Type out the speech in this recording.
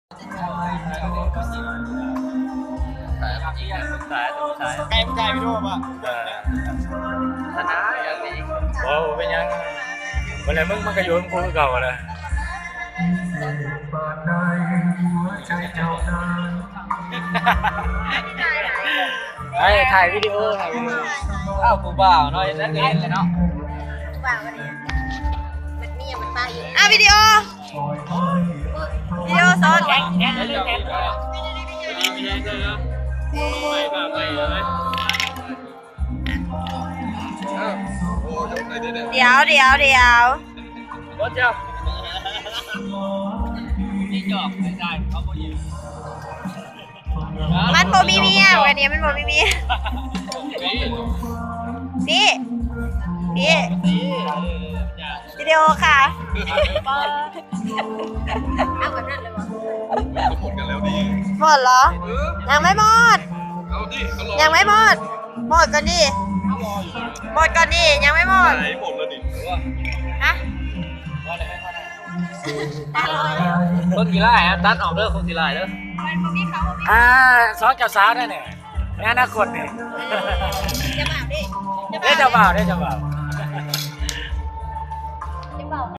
ໃຫ້ມັນຖ່າຍວິດີໂອບໍ່? ເອີ ຊະນະ ບໍ່ເປັນຫຍັງ ບໍ່ແລ້ວ ມຶງມັນກໍຢູ່ນຳກູຄືເກົ່າແຫຼະ. ໄອ້ ຖ່າຍວິດີໂອ ຖ່າຍວິດີໂອ. ອ້າວ ຜູ້ບ່າວເນາະ ເຮັດແນວນີ້ເລີຍເນາະ ຜູ້ບ່າວກໍດີ ມັນມີຫຍັງມັນປະຢູ່. ອ້າວ ວິດີໂອ ວິດີໂອສອນ ດຽວ ດຽວ ດຽວ. ມັນບໍ່ມີເມຍ ອັນນີ້ມັນບໍ່ມີເມຍ. ນີ້ ນີ້ ວິດີໂອຄ່ະ. ເອົາແບບນັ້ນເລີຍບໍ່? ໝົດກັນແລ້ວນີ້. ໝົດເຫຼືອ? ເອີ ຍັງໄມ່ໝົດ ເອົາດິ ຍັງໄມ່ໝົດ. ໝົດກ່ອນດິ ໝົດກ່ອນດິ ຍັງໄມ່ໝົດ. ໝົດແລ້ວນີ້ ຮະ? ເບິ່ງຂີ້ລ້າຍ ຕັດອອກເດີ ຄົນຂີ້ລ້າຍເດີ. ອ່າ ສອງເຈົ້າສາວນັ້ນແຫຼະ ໃນອະນາຄົດນີ້. ເອີ ເຈົ້າບ່າວເດ້ ເຈົ້າບ່າວເດ້ ເຈົ້າບ່າວ.